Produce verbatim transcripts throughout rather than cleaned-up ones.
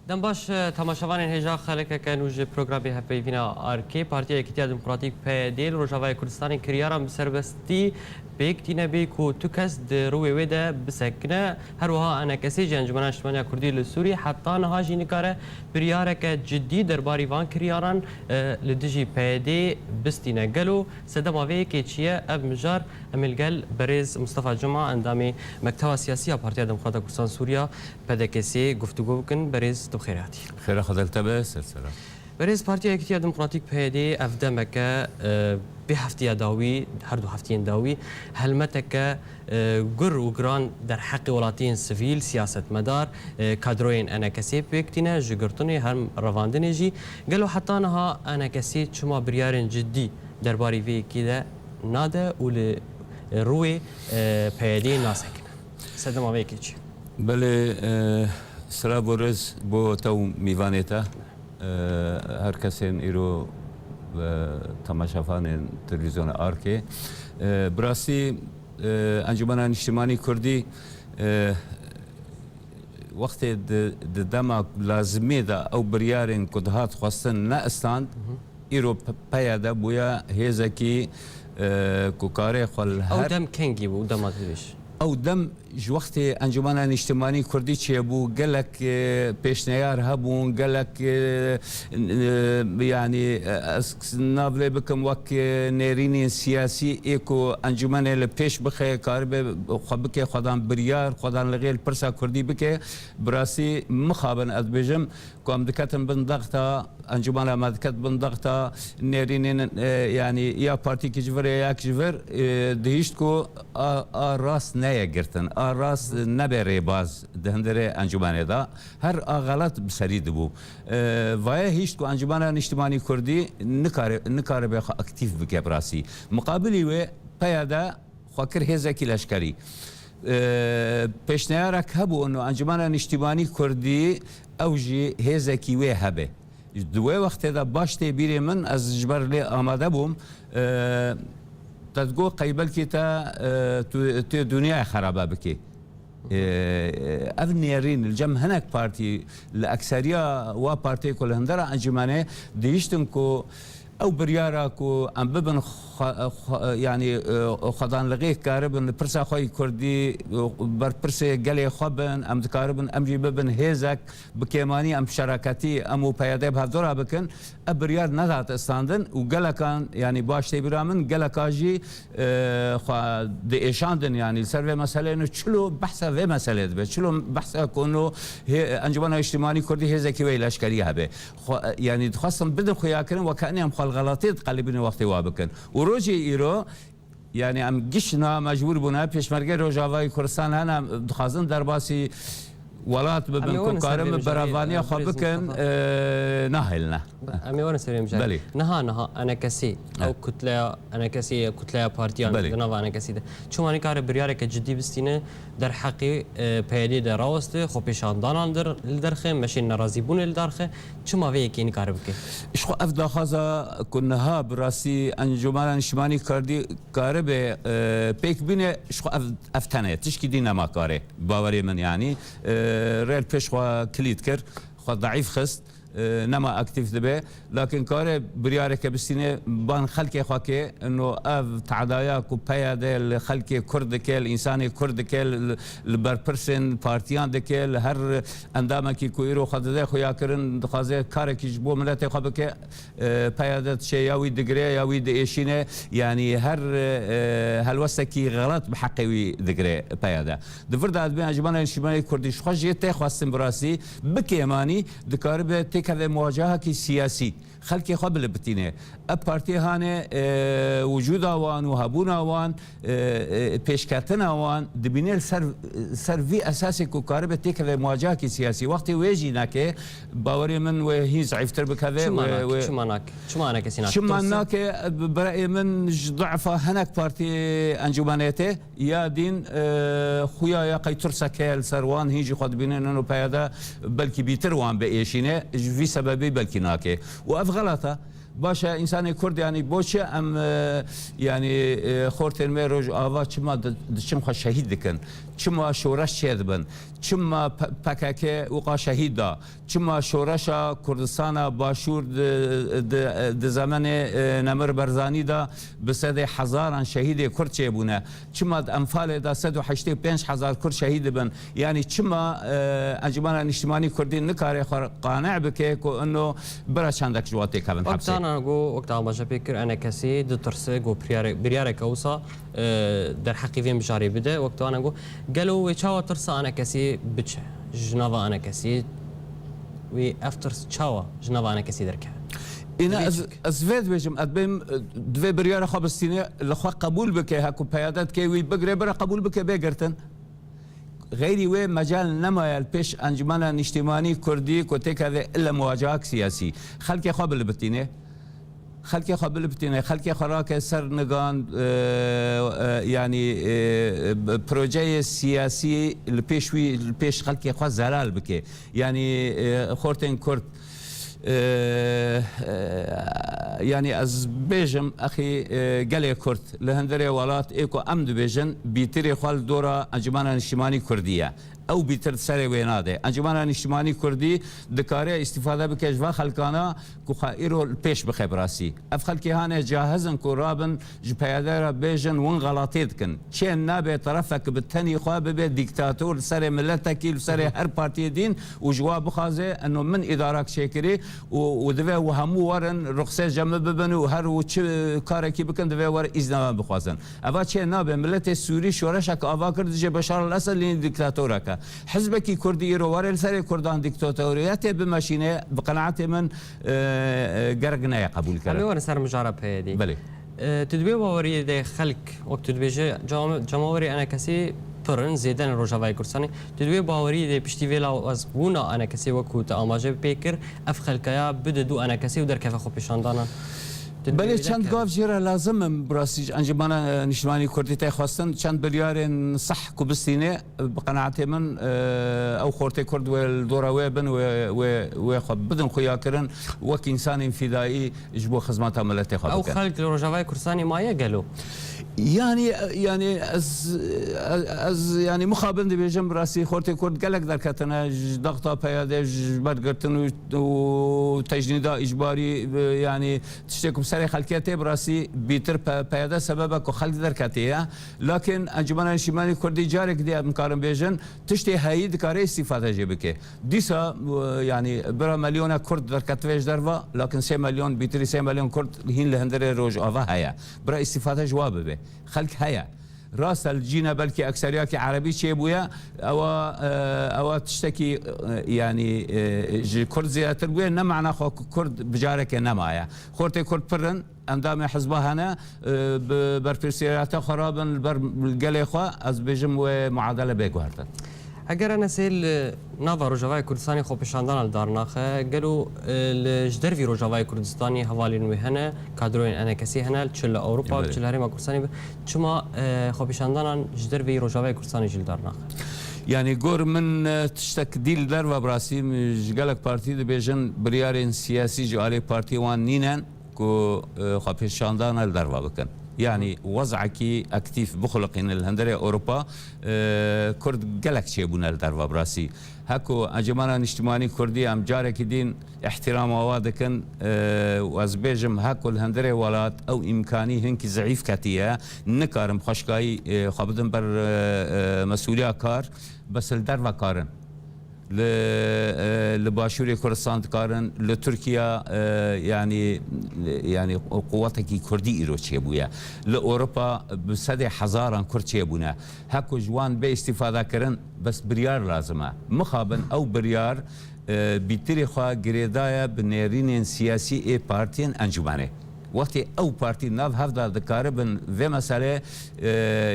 Dem baş, e, temaşevanên hêja xelekeke nû ji programê hevpeyvîna Arkê. Partiya Yekîtiya Demokratîk, P Y D, li Rojavayê Kurdistanê kiryaran bi serbestî pêk tîne bê ku tu kes di rûyê wê de bisekine. Her wiha E N K S jî, Encûmena Niştimaniya Kurdî li Sûrî, heta niha jî nikare biryareke cidî derbarî van kiryaran, e, li dijî P Y D bistîne. Gelo sedema vê yekê çi ye? Ev mijar em ê li gel berêz Mustafa Cuma, endamê Mekteba Siyasî ya Partiya Demokrata Kurdistan Sûriya, P D K S'ê, guftûgo bikin. Berêz, tu bi xêr hatî. Xêra Xwedê li te be, ser sera. Berêz, Partiya Yekîtiya Demokratîk, P Y D, ev demeke, e, vê heftiya dawî, her du heftiyên dawî, helmeteke, e, gur û giran derheqê welatiyên sivîl, siyasetmedar, e, kadroyên E N K S'ê pêk tîne, ji girtinê hem revandinê jî. Gelo heta niha E N K S çima biryarên cidî derbarî vê yekê de nade û li rûyê, e, P Y D'yê nasekine? Sedema vê yekê çi? Belê, e, silav û rêz bo te û mîvanê te. E, her kesên îro, e, temaşevanên televîzyona Arkê. E, bi rastî, e, Encûmena Niştimanî Kurdî, e, wextê di, di dema lazimê de ew biryarên ku dihat xwestin ne istand, Hı hı. îro P-, P Y D bûye hêzekî, e, ku karê xwe li Ew her dem kengî bû, dema tu dibêj? Ew dem ji wextê Encûmena Niştimanî Kurdî çêbû, gelek, e, pêşneyar hebûn, gelek, e, n-, e, yanî, e, ez nav lê bikim wek, e, nêrînên siyasî ê ku encûmenê li pêş bixe, karibe xwe bike, xwedan biryar, xwedan li xêl pirsa Kurdî bike. Bi rastî mixabin ez dibêjim ku em diketin bin dexta, encûmena me diket bin dexta, nêrînên, e, yanî ya partîkî ji vir ya yek ji vir, e, dihişt ku a, a rast neye girtin, a rast nebe rêbaz di hundirê encûmenê de. Her a xelet bi serî dibû. E, vaye hişt ku Encûmena Niştimanî Kurdî nikare, nikaribe xwe aktîf bike bi rastî. Miqabilî wê P Y D xwe kir hêzekî leşkerî. E, pêşneyarek hebû, ino Encûmena Niştimanî Kurdî ew jî hêzekî wê hebe. Di wê wextê de baş tê bîrê min, ez ji ber lê amade bûm, e, te digot qey belkî te, e, tu, tu dinyayê xerabe bikî. E, ev nêrîn li cem hinek partî, li ekseriya wa partiyê ku li hindera encûmenê dihiştin ku ew biryara ku em bibin xwe, xwe, yanî, e, xwedan li xêk karibin li pirsa xwe yî kurdî, e, berpirsê gelê xwe bin, em dikaribin em jî bibin hêzek, bi kêmanî em şeraketî, em û P Y D bi hevdora bikin, ev biryar nedat istandin û gelekan, yanî baş tê bîra min, geleka jî, e, xwe diêşandin, yanî li ser vê meseleyê no çilo behsa vê meseleyê dibe, çilo behsa ku no hê-, Encûmena Niştimanî Kurdî hêzekî wê leşkerî hebe. Xwe, yanî dixwestin bidin xuyakirin, weke enê em xwe li xeletê diqelibînin wextê wa bikin. Û rojê îro, yanî em giş niha mecbûr bûne, pêşmergê Rojavayê Kurdistan hene, em dixwazin derbasî welat bibin, ku karin bi berevaniya xwe bikin, e, nahêline. Em ê werin ser vê mijarê. Belê. Niha, niha E N K S, ew kutleya E N K S, kutleya partiyan di nava E N K S de, çima nikare biryareke cidî bistîne, derheqê, e, P Y D de raweste, xwepêşandanan li derxe, meşên nerazîbûnê li derxe, çima vê yekê nikare bike? Ji xwe ev daxwaza ku niha bi rastî Encûmena Niştimanî Kurdî karibe, e, pêk bîne, ji xwe ev, ev tene, tişkî dî nema karê. Bawerê min yanî, e, rê li pêş xwe kilît kir, xwe deîf xist, e, nema aktîf dibe. Lakin kare biryareke bistîne ban xelkê xwe ke, no ev tadaya ku P Y D li xelkê Kurd dike, li însanê Kurd dike, li, li berpirsên partiyan dike, li her endamekî ku îro xwe dide xuyakirin, dixwaze karekî ji bo miletê xwe bike, e, P Y D diçe ya wî digire ya wî diêşîne, yanî her, e, helwestekî xelet bi heqê wî digire P Y D. Di vir de ez bê Encûmena Niştimanê Kurdî ji xwe jê tê xwestin bi rastî, bi kêmanî dikaribe têkeve muwacehekî siyasî, xelkê xwe bilibitîne. Ev partiyê hane, e, wicûda wan û hebûna wan, e, e, pêşketina wan dibîne li ser, ser vî esasê ku karibe têkeve muwacehekî siyasî. Wextê wê jî neke, bawerê min wê hîn zeîftir bikeve. Çima wê, nake? Wê çima nake? Çima nake? Çima nake? Bi, bi reyê min ji duefa hinek partiyê encûmenê tê. Ya dîn, e, xuya ya qey tirsek heye li ser wan, hîn jî xwe dibînin û P Y D belkî bîtir wan biêşîne, ji vî sebebî belkî nake. Û ev xelat e. Baş e, însanê Kurd, yanî bo çi em, e, yanî, e, xortên me Rojava çima di-, diçin xwe şehîd dikin? Çima şoreş çêdibin? Çima P-, P K K wika şehîd da? Çima şoreşa Kurdistana Başûr di, di, di zemenê, e, Nemir Barzanî de bi sedê hezaran şehîdê Kurd çêbûne? Çima di Enfalê de sed û heştê û pênc hezar Kurd şehîd dibin? Yanî çima, e, Encûmena Niştimanî Kurdî nikare xwe qane bike ku ino bira çendek ji we têkevin hepsê? Wek te ana got, wek te amaje pê kir, enekesî ditirse ku biryare-, biryareke wisa, e, derheqî vê mijarê bide. Wek te ana got, gelo wê çawa tirsa enekesî biçe? Ji nava enekesî wê ev tirs çawa ji nava enekesî derkeve? Îna ez, ez vê dibêjim, ez bêm, divê biryara xwe bistîne, li xwe qebûl bike, heku peyade dike wî bigire, bira qebûl bike bê girtin. Xeyrî wê mecal nemaye li pêş Encûmena Niştimanî Kurdî ku têkeve ile muwacehak siyasî. Xelkê xwe bilibitîne. Xelkê xwe bilibitîne. Xelkê xwe rake ser nigan, e, e, yanî, e, e, projeyê siyasî li pêş wî, li pêş xelkê xwe zelal bike. Yanî, e, xortên Kurd, e, e, yanî ez bêjim, exî, e, gelê Kurd li hundirê welat ê ku em dibêjin, bîtirê xwe li dora Encûmena Niştimanî Kurdî ye. Ew bîtir serê wê nade. Encûmena Niştimanî Kurdî dikare îstîfade bike ji va xelkana ku xwe îro li pêş bixe bi rastî. Ev xelkê hane cahiz in ku rabin ji peyade re bêjin win xelatê dikin. Çê nabe terefek bi tenî xwe bibe dîktator li serê miletekî, li serê her partiyê dîn û ji wa bixwaze, eno min îdarak çêkirî û, û divê û hemû werin ruxsê ji min bibin û her û çi karekî bikin divê were îzna me bixwazin. Eva çê nabe, miletê Sûrî şoreşek ava kir dijî Beşar el-Esed, lê dîktatorek e. Hizbekî Kurdî îro were li serê Kurdan dîktatoriyetê bimeşîne, bi qenaetê min, e, e, gerek neye qebûl kere. Em ê werin ser mijara P Y D'ê. Belê. E, tu di wê baweriyê de xelk, wek tu dibêje, cama-, cemawerê enekesî pir in, zêde ne Rojavayê Kurdistanê. Tu di wê baweriyê de piştî vê lawazbûna enekesê wekû te amaje pê kir, ev xelkaya bide dû enekesê û derkeve xwepêşandanan? Tu di Belê, wê çend derkeve? Gav jê re lazim in, bi rastî ji Encûmena, e, Niştimanî Kurdî tê xwestin, çend biryarên seh ku bistîne, bi qenaetê min, e, ew xortê Kurd wê li dora wê bin, wê, wê, wê xwe bidin xuyakirin, wek însanên fîdayî ji bo xizmeta miletê xwe bikin. Ew xelk li Rojavayê Kurdistanê maye gelo? Yanî, yanî ez, ez, ez, yanî mixabin dibêjim, bi rastî xortê Kurd gelek derketine, ji daxta P Y D, ji ber girtin û, û tecnîda îcbarî, e, yanî tiştê ku bi serê xelkê tê, bi rastî bîtir P-, P Y D sebeb e ku xelk derketiye. Lakin Encûmena Niştimanî Kurdî carek diye em karin bêjin, tiştê heyî dikare îstîfade jê bike. Dîsa, e, yanî bira milyona Kurd derketive ji derva, lakin sê milyon, bîtirî sê milyon Kurd hîn li hundirê Rojava heye. Bira îstîfade ji wa bibe. Xelk heye. Rast e, li cî ne belkî ekseriyakî erebî çêbûye, ewa, e, ewa tiştekî, e, yanî, e, ji Kurd zêdetir bûye, ne mana xwe ku Kurd bi careke nemaye. Xortê Kurd pir in, endamê hizba hene, e, bi berpirsiyariyeta xwe rabin li ber gelê xwe, ez bêjim wê muadele bê guhertin. Eger Enesê li nava Rojavayê Kurdistanê xwepêşandana li dar naxe, gelo, e, li ji dervî Rojavayê Kurdistanê hevalên wê hene, kadroyên enekesî hene, çi li Ewropa, Belê. Çi li Herêma Kurdistanê be, çima, e, xwepêşandanan ji dervî Rojavayê Kurdistanê jî li dar naxe? Yanî gor min, e, tiştek dî li derva, bi rastî, ji gelek partî dibêjin biryarên siyasî ji alê partiyê wan nînen ku, e, xwepêşandana li derva bikin. Yanî wez'ekî aktîf bixuliqîne li hundirê Ewropa, e, Kurd gelek çêbûne li derva, bi rastî. Heko Encûmena Niştimanî Kurdî em carekî din îhtîrama wa dikin, e, û ez bêjim heko li hundirê welat ew îmkanî hinkî zeîf ketiye, nikarin xweşkayî, e, xwe bidin ber, e, e, mesûliya kar, bes li derve karin. Li, e, li Başûrê Kurdistan dikarin, li Tirkiye, e, yanî, yanî quwetekî Kurdî îro çêbûye. Li Ewropa bi sedê hezaran Kurd çêbûne. Heko ji wan bê îstîfade kirin, bes biryar lazim e. Mixabin ew biryar, e, bîtirê xwe girêdaye bi nêrînên siyasî ê partiyên encûmenê. Wextê ew partî nav hev de dikaribin vê meselê, e,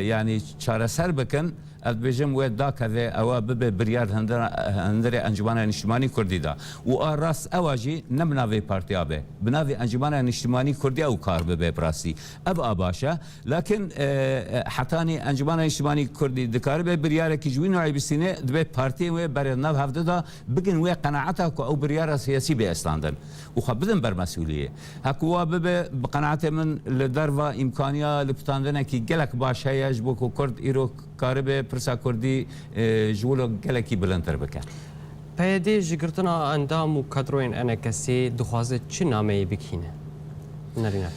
yanî çareser bikin, ez dibêjim wê dakeve ewa bibe biryar hundir-, hundirê Encûmena Niştimanî Kurdî de. Û a rast ewa jî ne bi navê partiya be. Bi navê Encûmena Niştimanî Kurdî ew kar bibe bi rastî. Ev a baş e. Lakin, e, e, hetanî Encûmena Niştimanî Kurdî dikaribe biryarekî ji wî navê bistîne, dibe partiyên wê berê nav hevdi de bigin wê qenaeta ku ew biryara siyasî bê estandin. Û xwe bidin ber mesûliyê. Heku wa bibe, bi qenaetê min li derva îmkaniya lipitandinekî gelek baş heye ji bo ku Kurd îro karibe pirsa kurdî, e, ji wilo gelekî bilindtir bike. P Y D ji girtina endam û kadroyên E N K S'ê dixwaze çi nameyê bikîne? Nerînet.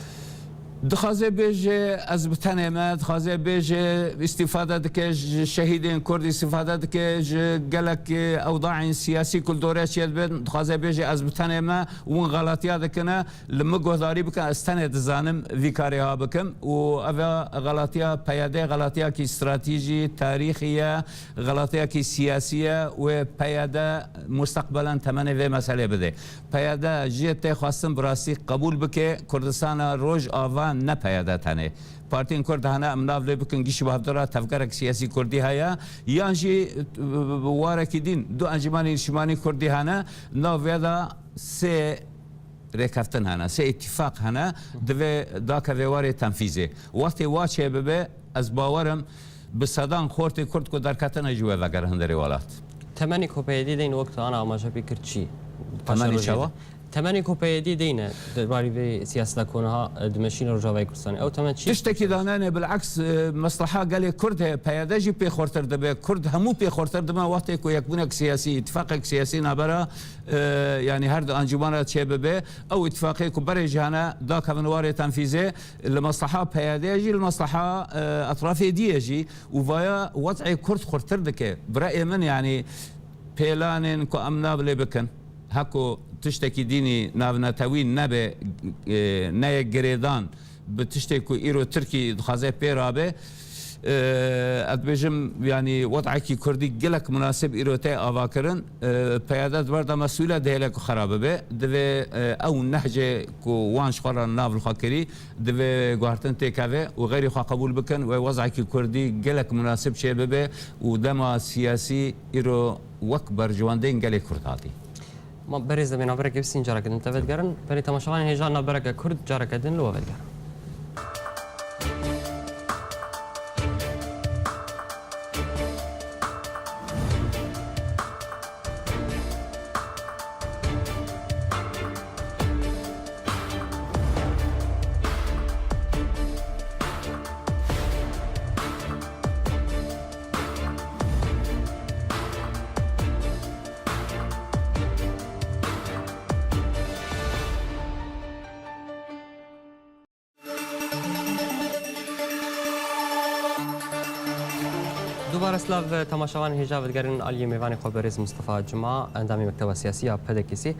Dixwaze bêje, ez bi tenê me, dixwaze bêje, îstîfade dike, ji şehîdên kurd îstîfade dike, ji gelek, e, ewdaên siyasî ku li dore çêdibin, dixwaze bêje, ez bi tenê me, hûn xelatiya dikine. Li min guhdarî bikin, ez tenê dizanim vî karê ha bikim û ev xelatiya P Y D, xelatiyakî stratejî, tarîxî ye, xelatiyakî siyasî ye û P Y D musteqbelen temenê vê meselê bide. P Y D jê tê xwestin bi rastî qebûl bike, Kurdistana Rojava ne P Y D tenê. Partiyên Kurd hene, em nav lê bikin, gişî bi hevdira tevgerek siyasî Kurdî heye, yan jî, e, warekî din, du encûmenên niştimanî Kurdî hene, nav vê de sê rêkeftin hene, sê îtîfaq hene, divê dakeve warê tenfîzê. Wextê wa çêbibe, ez bawer im bi sedan xortê Kurd ku derketine jî wê vegerin hundirê welat. Temenê ku P Y D deyne wek tu ana amaje pê kir çi? Temenê çawa? Temenê ku P Y D deyne di barî vê siyaseta ku niha, e, dimeşîne Rojavayê Kurdistanê. Ew temen çi? Tiştekî danenê, bileks, e, mesleha gelê Kurd heye, P Y D jî pê xurtir dibe. Kurd hemû pê xurtir dibe wextê ku yekbûnek siyasî, îtîfaqek siyasî nabera e, yanî her du encûmana çêbibe, ew îtîfaqê ku berê jî hene dakevin warê tenfîzê, li mesleha P Y D'yê jî, li mesleha, e, etrafê dî ye jî û vaya wez'ê Kurd xurtir dike. Bi reyê min, yanî pêlanên ku em nav lê bikin, heko tiştekî dînî navnetewî nebe, e, neye girêdan, bi tiştê ku îro Tirkî dixwaze pê rabe, e, ez dibêjim, yanî wed'ekî Kurdî gelek munasib îro tê avakirin. E, P Y D di ber de mesûl e, dihêle ku xera bibe. Divê, e, ew nehcê ku wan ji xwe re nav li xwe kirî, divê guhertin têkeve û xeyrî xwe qebûl bikin. Wê wed'ekî Kurdî gelek munasib çêbibe û dema siyasî îro wek berjewendeyên gelê Kurd hatî. Ma berêz dibê navbereke bistîn careke din te vedigerin. Berê temaşevanên hêja navbereke Kurd careke din li we vedigerin. Dubare silav temaşevanên hêja vedigerin aliyê mêvanê xwe berêz Mustafa Cuma, endamê Mekteba Siyasî ya P D K'ê.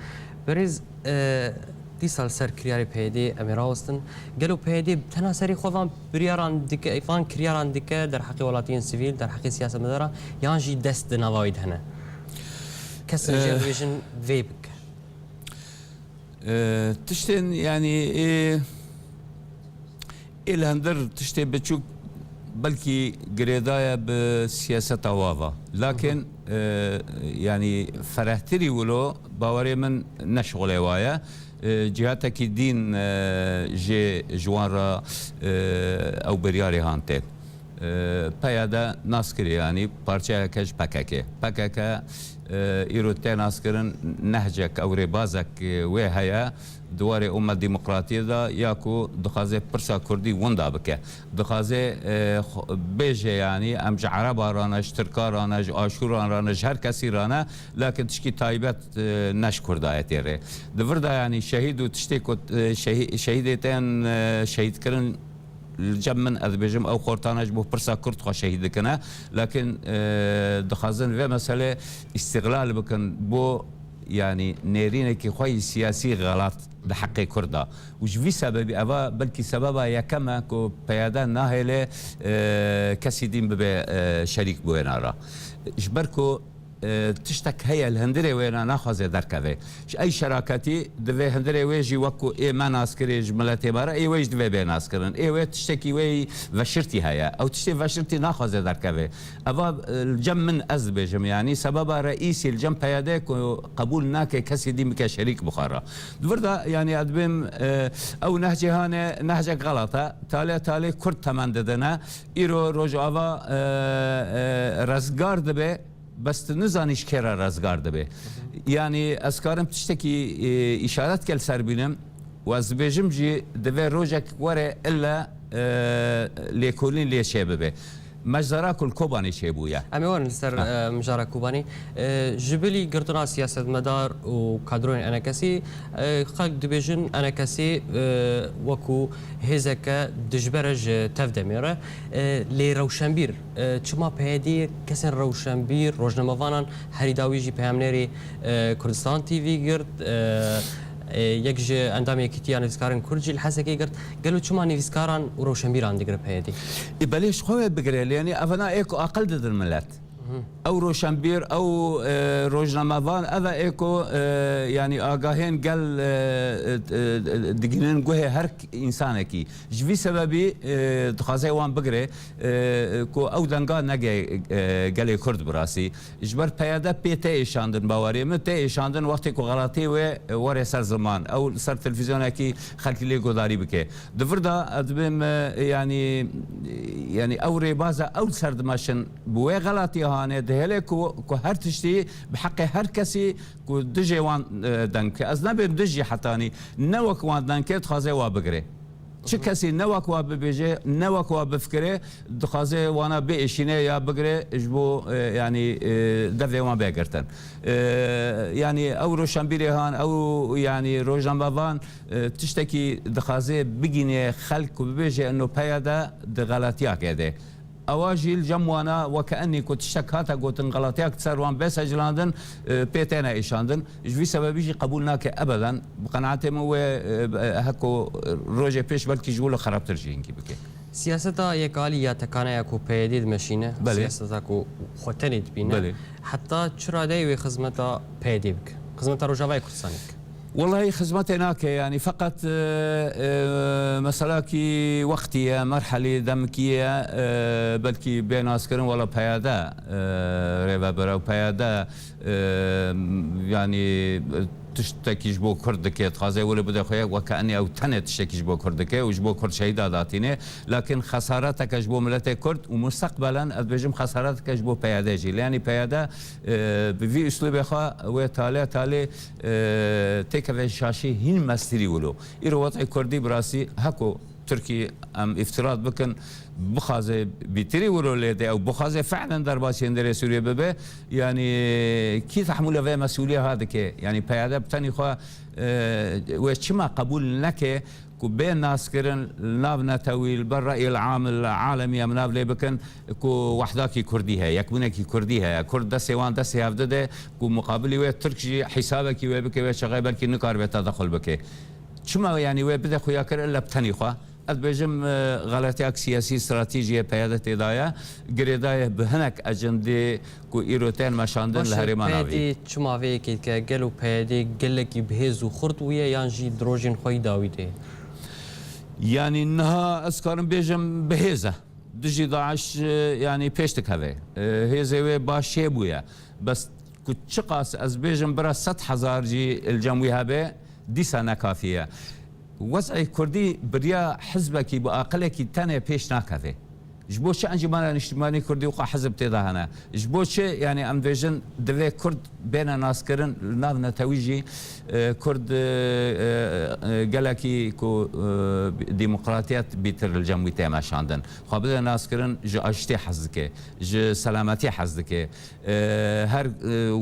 Berêz, e, dîsa li ser kiryarê P Y D'ê em ê rawestin. Gelo P Y D bi tena serî xwe van biryaran dike, van kiryaran dike derheqê welatiyên sivîl, derheqê siyasetmedaran, yan jî dest di nava wî de hene? Kes jê dibêjin vê bike. E, tiştên, yanî, ê, ê li hundir tiştê biçûk belkî girêdaye bi siyaseta wa va. Lakin, e, yanî ferehtirî wilo bawerê min ne şixulê wa ye. E, cihatekî dîn, e, jê ji wan re, e, ew biryarê han tê. E, P Y D nas kirî, yanî parçeyeke ji P K K. P K K, e, îro tê naskirin nehcek ew rêbazek, e, wê heye di warê ummet demokratiyê de, ya ku dixwaze pirsa kurdî winda bike. Dixwaze, e, xwe-, bêje, yanî em ji Ereba re ne, ji Tirka re ne, ji Aşûran re ne, ji her kesî re ne, lakin tişkî taybet, e, ne ji kurdayetê re. Di vir de, yanî şehîd û tiştê ku, e, şehî-, şehîdê tên, e, şehîdkirin, li cem min, ez dibêjim, ew xortane ji bo pirsa Kurd xwe şehîd dikine. Lakin, e, dixwazin vê meselê îstîxlal bikin bo, yanî, nêrînekî xwe yî siyasî xelat di heqê Kurd de. Û ji vî sebebî, eva belkî sebeba yekem e ku P Y D nahêle, e, kesî dîn bibe, e, şerîk bi wêna re. Ji ber ku e, tiştek heye li hundirê wê ne, naxwaze derkeve. Ji ey şeraketî divê hundirê wê jî wek ku ê me nas kirê ji miletê me re, ê wê jî divê bê naskirin. Ê wê tiştekî wê veşirtî heye. Ew tiştê veşirtî naxwaze derkeve. Eva, e, li cem min ez dibêjim, yanî sebeba reîsî li cem P Y D ku qebûl nake kesî dî bike şerîk bi xwe re. Di vir de, yanî ez dibêm, e, ew nehcê hane nehcek xelat e. Talê talê Kurd temen didine. Îro Rojava, e, e, rezgar dibe. Bes tu nizanî ji kê re rezgar dibe. Yanî ez karim tiştekî, e, îşaret ke li ser bînim û ez dibêjim jî divê rojek were ille, e, lêkolîn lê çê bibe. Meczera ku li Kobanê çêbûye. Em ê werin li ser, Ha. e, mijara Kobanê. E, ji bilî girtina siyasetmedar û kadroyên enekesî, e, xelk dibêjin enekesî, e, wekû hêzeke dijber e ji TEV-DEMê re. E, lê rewşenbîr, e, çima P Y D kesên rewşenbîr, rojnamevanan herî dawî jî peyamnêrî, e, Kurdistan T V girt, e, e, yek ji endamê Yekîtiya Nivîskarên Kurd jî li Hesekê girt. Gelo çima nivîskaran û rewşenbîran digire P Y D? Ê, belê ji xwe wê bigire, lê yanî evana ê ku aqil didin milet. Ew roşenbîr, ew, e, rojnamevan, ev e ê ku, e, yanî agahên gel, e, e, e, digihînin guhê her k-, însanekî. Ji vî sebebî, e, dixwaze wan bigire, e, ku ew denga nege, e, gelê Kurd bi rastî. Ji ber P Y D pê tê êşandin, bawerê min tê êşandin wextê ku xelatiyê wê, e, were ser ziman. Ew li ser televîzyonekî xelkî lê guhdarî bike. Di vir de ez dibêm, e, yanî, yanî ew rêbaza ew li ser dimeşin bi wê xelatiya hane dihêle ku, ku her tiştî bi heqê her kesî ku dijê wan, e, deng bike. Ez nebêm dij jî hetanî. Ne wek wan deng ke dixwaze wa bigire. Çi kesî ne wek wa bibêje, ne wek wa bifikire, dixwaze wana biêşîne ya bigire ji bo, e, yanî, e, devê wan bê girtin. E, yanî ew roşenbîrê han, ew yanî rojnamevan, e, tiştekî dixwaze bigîne xelk ku bibêje eno P Y D di xelatiyakê de. Ewa jî li cem wana weke enî ku tiştek hate gotin, xelatiyak ser wan bê secilandin, e, pê têne êşandin. Ji vî sebebî jî qebûl nake ebeden. Bi qenaetê min wê, e, e, heko rojê pêş belkî ji wilo xerabtir jî hinkî bike. Siyaseta yekalî ya tekaneya ku P Y D dimeşîne, Belê. siyaseta ku xwe tenê dibîne, Belê. heta çi radeyê wê xizmeta P Y D bike? Xizmeta Rojavayê Kurdistanê bike? Wellahî xizmetê nake, yanî feqet, e, e, meselakî wextî ye, merhelî demkî ye, e, belkî bê naskirin wela P Y D, e, rêvebir ew P Y D, e, yanî tiştekî ji bo Kurd dike, dixwaze wilo bide xwe, weke enê ew tenê tiştekî ji bo Kurd dike û ji bo Kurd şehîda datîne. Lakin xesareteke ji bo miletê Kurd û musteqbelen ez dibêjim xesareteke ji bo P Y D jî. Lê yanî P Y D, e, bi vî uslûbê xwe wê talê talê, e, têkeve şaşî hîn mestirî wilo. Îro wez'ê Kurdî bi rastî heko Tirkî em îftirat bikin, bixwaze bîtirî wilo lê de ew bixwaze fi'len derbasî hundirê Sûriyê bibe, yanî kî tehmûla vê mesûliya ha dike? Yanî P Y D bi tenî xwe, e, wê çima qebûl neke ku bê naskirin li nav netewî, li ber reyil am, li alemî em nav lê bikin ku wehdakî Kurdî heye, yekbûnekî Kurdî heye. Kurd destê wan destê hev dide ku muqabilî wê Tirk jî hîsabekî wê bike, wê çaxê belkî nikaribe tedexul bike. Çima, yanî, wê bide xuya kir illa bi tenî xwe? Ez dibêjim, e, xeletiyak siyasî, stratejiyê P Y D têda ye. Girêdayê bi hinek ecendê ku îro tên meşandin li Baş e, herêma navî. P Y D çima vê yekê dike? Gelo P Y D gelekî bi hêz û xurt bûye yan jî di rojên xwe yî dawî de ye? Yanî niha ez karim bêjim bi hêz e. Dijî DAIŞ, e, yanî pêş dikeve. E, hêzê wê baş çêbûye. Bes ku çiqas ez bêjim bira sed hezar jî li cem wî hebe, dîsa ne kafî ye. Wez'ê Kurdî bi riya hizbekî, bi aqilekî tenê pêş nakeve. Ji bo çi Encûmena Niştimanî Kurdî wisa hizb tê de hene? Ji bo çi, yanî em dibêjin divê Kurd bêne naskirin, li nav netewî jî, e, Kurd, e, e, e, gelekî ku, e, demokratiyet bîtir li cem wî tê meşandin. Xwe bide naskirin, ji aştiyê hez dike, ji selametiyê hez dike. E, her, e,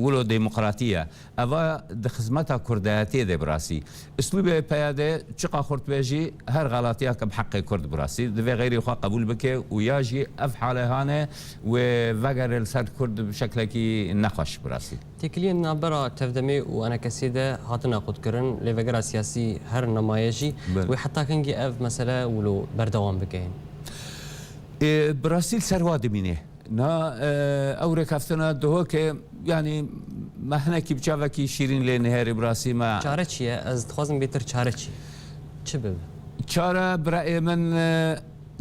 wilo demokratî ye. Eva di xizmeta kurdayetiyê de bi rastî. Uslûbê P Y D çiqa xurt be jî her xelatiyeke bi heqê Kurd bi rastî divê xeyrê xwe qebûl bike û ya jî ev hale hane wê vegere li ser Kurd bi şeklekî nexweş bi rastî. Têkiliyên navbera TEV-DEMê û ENKSê de hatine qutkirin, lêvegera siyasî her nemaye jî Belê. wê heta kengî ev mesele wilo berdewam bike? Ê, bi rastî li ser wa dimîne. Na, e, ew rêkeftina Duhokê, yanî me hinekî bi çavekî şîrîn lê nihêrî bi rastî me. Çare çi ye? Ez dixwazim bêtir çare çi ye? Çi bibe? Çare, birayê min, e,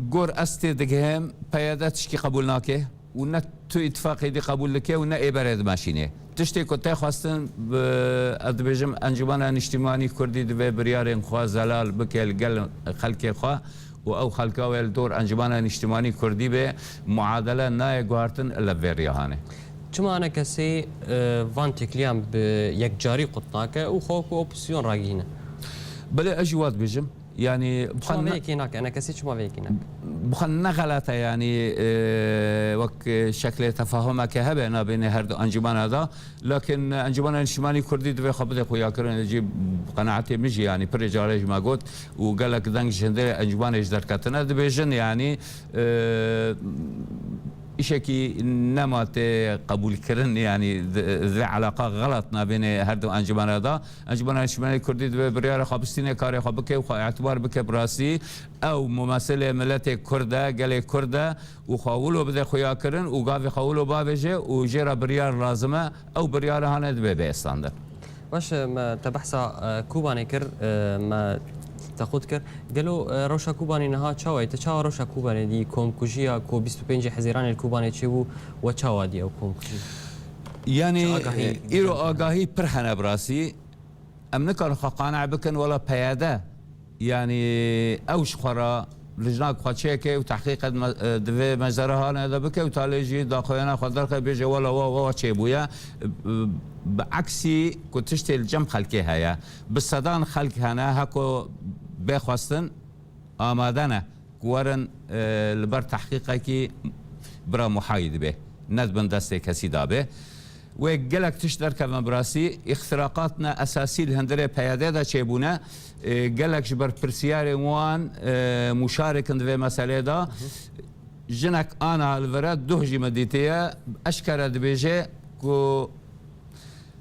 gor ez tê digihêm, P Y D tişkî qebûl nake û ne tu îtifaqê dî qebûl dike û ne ê berê dimeşîne. Tiştê ku tê xwestin, bi, ez dibêjim, Encûmena Niştimanî Kurdî divê biryarên xwe zelal bike li gel xelkê xwe û ew xelka wê li dor Encûmena Niştimanî Kurdî be, muadele nayê guhartin illa vê riya hane. Çima ENKSê, e, van têkiliyan bi yekcarî qut nake û xwe wekû opozîsyon ragihîne? Belê, ez jî wa dibêjim. Yani, çima vê yekê nake? Enekesî çima vê yekê nake? Bi xwe ne xelet e, yani, e, wek şeklê tefahumeke hebe nabênê her du encûmena de. Lakin Encûmena Niştimanî Kurdî divê xwe bide xuyakirin, jî qenaetê min jî, yani, pirê carê ji me got û gelek deng ji hindê encûmanê jî derketine, dibêjin, yani, e, îşekî nema tê qebûlkirin, yani, di, di vê eleqa xelat nabênê her du encûmena de. Encûmena Niştimanî Kurdî divê biryara xwe bistîne, karê xwe bike û xwe îtibar bike bi rastî. Ew mumesilê miletê Kurd e, gelê Kurd e û xwe wilo bide xuyakirin û gavê xwe wilo bavêje û jê re biryar lazim e. Ew biryara hane divê bê estandin. Baş e, me te behsa, e, Kobanê kir, e, me te xwe dikir. Gelo, e, rewşa Kobanê niha çawa ye? Te çawa rewşa Kobanê dî, komkujiya ku bîst û pêncê Hezîranê li Kobanê çêbû, we çawa dî ew komkujî? Yani, çi agahî, e, îro agahî pir hene bi rastî. Em nikarin xwe qane bikin, wela peyade. Yani, ew ji xwe re lijnak xwe çêke û tehqîqet me-, e, di vê meczerehane de bike û talê jî daxuyana xwe derxe, bêje, wela wa, wa, wa çêbûye. E, bi eksî ku tiştê li cem xelkê heye. Bi sedan xelk hene, heko bê xwestin amade ne ku werin, e, li ber tehqîqekî bira muhayî dibe. Ne di bin destê kesî de be. Wê gelek tişt derkevin bi rastî. Îxtiraqatna esasî li hundirê peyadê de çêbûne. E, gelek ji berpirsiyarên wan, e, muşarik in di vê meselê de. Jinek ana li vira duh jî min dîtiye, eşkere dibêje ku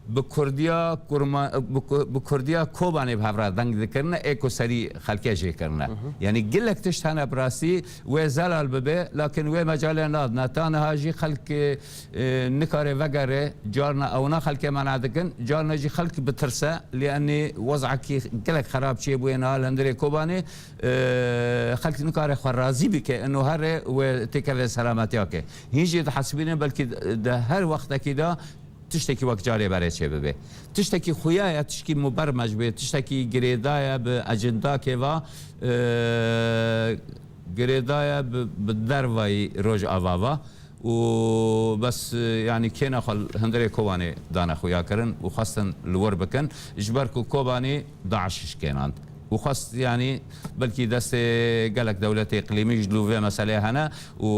bi Kurdiya Kurma-, bi Ku-, bi Kurdiya Kobanê bi hev re deng dikirine, ê ku serî xelkê jê kirine. Hı hı. Yani gelek tişt hene bi rastî wê zelal bibe, lakin wê mecalê nadine. Ta niha jî xelk, e, e, nikare vegere, carna ewna xelkê mena dikin, carna jî xelk bitirse, lê enê wez'ekî gelek xerab çêbûye niha li hundirê Kobanê, e, xelk nikare xwe razî bike, ino here wê têkeve selametiya ke. Hîn jî dihesibînin belkî di her wextekî de tiştekî wek carê berê çêbibe. Tiştekî xuya ye, tiştekî mubermec be, tiştekî girêdaye bi ecindakê va, e, girêdaye bi, bi dervayî Rojava va. Û bes, e, yani kêna xwe li hundirê Kobanê dane xuyakirin û xwestin li wir bikin, ji ber ku Kobanî DAIŞ şikênand. Û xwest, yanî, belkî destê gelek dewletê îqlîmî jî li vê meseleyê hene û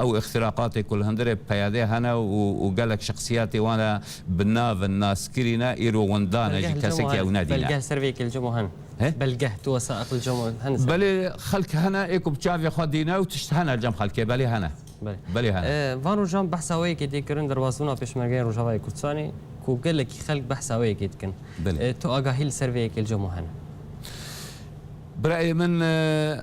ew îxtiraqatê ku li hundirê peyadê hene û, û gelek şexsiyetê wan e bi nav in, naskirî ne, îro winda ne, ji kesekî ew nedîne. Belgeh li cem wan, belgeh ser vê yekê li cem wan hene. He? Belgeh, tu wesaiq li cem wan hene ser? Belê, xelk hene, ê ku bi çavê xwe dîne û tişt hene li cem xelkê, belê hene. Belê. Belê hene. E, van rojan behsa wê yekê tê kirin, derbasbûna Pêşmergeyên Rojavayê Kurdistanê, ku gelekî xelk behsa wê yekê dikin. Belê. E, tu agahî li ser vê yekê li cem wan hene? Birayê min, e,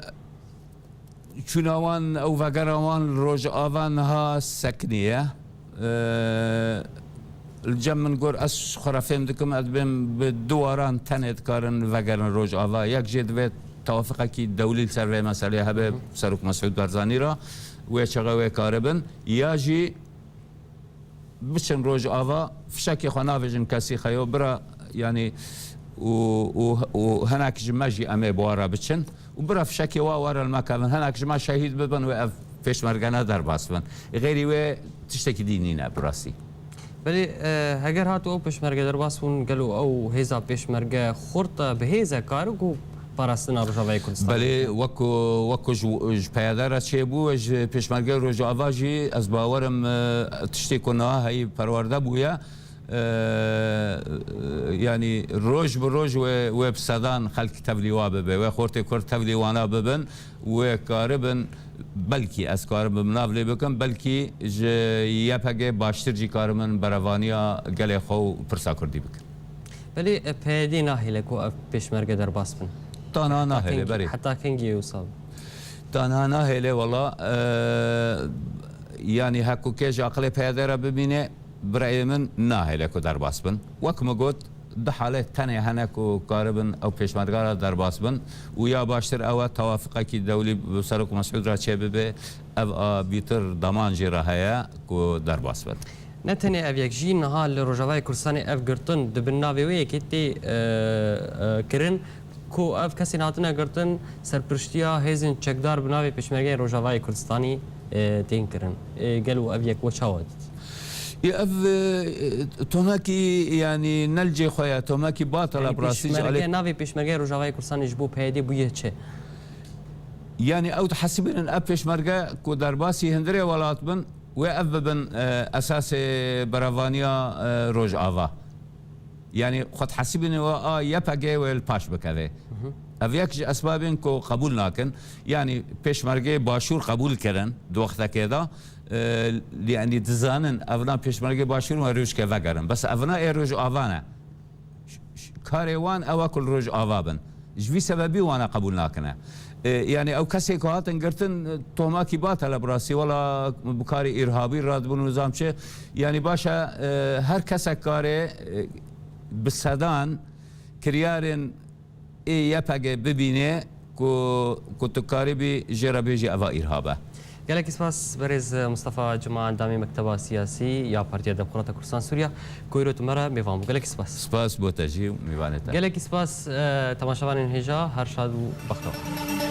çûna wan, ew vegera wan li Rojava niha sekiniye. E, li cem min gor, ez xwe re fêm dikim, ez dibêm bi du waran tenê dikarin vegerin Rojava. Yek jê divê tewafiqekî dewlî li ser vê meselê hebe, Serok Mesûd Barzanî re, wê çaxê wê karibin, ya jî biçin Rojava, fişekê xwe navêjin kesî xeyo, bira, yanî, û, û, û hinek ji me jî em ê bi we re biçin û bira fişekê wa were li me kevin. Hinek ji me şehîd bibin wê ev pêşmergene derbas bin. Xêrî wê tiştekî dî nîne bi rastî. Belê, e, heger hatu ew pêşmerge derbas bûn, gelo ew hêza pêşmerge xurt e, bi hêz e, kar ku parastina Rojavayê Kurdistanê? Belê, wek ku, wek ku ji, ji peyade re çêbû, ji pêşmergeyê Rojava jî ez bawer im, e, tiştê ku niha heyî perwerde bûye, e, yanî roj bi roj wê, wê bi sedan xelk tevlî wa bibe, wê xortê Kurd tevlî wana bibin, wê karibin, belkî ez karim bi nav lê bikim, belkî ji Y P G baştir jî karimin berevaniya gelê xwe û pirsa Kurdî bikin. Belê, e, P Y D nahêle ku ev pêşmerge derbas bin? Ta niha nahêle, berê. Heta kengî wisa? Ta niha nahêle, wela, e, yanî heko kê ji aqilê P Y D re bimîne, bi reyê min nahêle ku derbas bin. Wek min got, du halet tenê hene ku karibin ew pêşmerge re derbas bin û ya baştir ew e tewafiqekî dewlî bi Serok Mesûd re çêbibe, ev a bîtir deman jî re heye ku derbas bin. Ne tenê ev yek jî, niha li Rojavayê Kurdistanê ev girtin di bin navê wê yekê tê, e, e, kirin ku ev kesên hatine girtin serpiriştiya hêzên çekdar bi navê Pêşmergeyên Rojavayê Kurdistanî, e, tên kirin. E, gelo ev yek we çawa dît? Ê, ev, e, tomekî, yanî ne li cê xwe ye, tomekî batal e, bi rastî ji alê. Pêşmerge, navê Pêşmergeya Rojavayê Kurdistanê ji bo P Y D bûye çi? Yanî ew dihesibînin ev pêşmerge ku derbasî hundirê welat bin, wê ev bibin, e, esasê berevaniya, e, Rojava. Yanî xwe dihesibînin we a Y P G wê li paş bikeve. Ev yek ji esbabên ku qebûl nakin. Yanî pêşmergeyê başûr qebûl kirin di wextekê de. E, yanî dizanin evna pêşmergê başûr me rojke vegerin. Bes evna ê Rojava ne. Ş-, ş-, karê wan ew e ku li Rojava bin. Ji vî sebebî wana qebûl nakine. E, yanî ew kesê ku hatin girtin, e, tomakî batal e bi rastî. Wela bi karê îrhabî radibûn û nizam çi. Yanî baş e, e, her kesek karê, e, bi sedan kiryarên ê Y P G bibîne ku, ku tu karibî jê re bêjî eva îrhab e. Gelekî spas berêz Mustafa Cuma, endamê Mekteba Siyasî ya Partiya Demokrata Kurdistan Sûriya, ku îro tu me re mêvan bû. Gelekî spas. Spas bo te jî û mêvanê te. Gelekî spas, e, temaşevanên hêja, her şad û bextewer.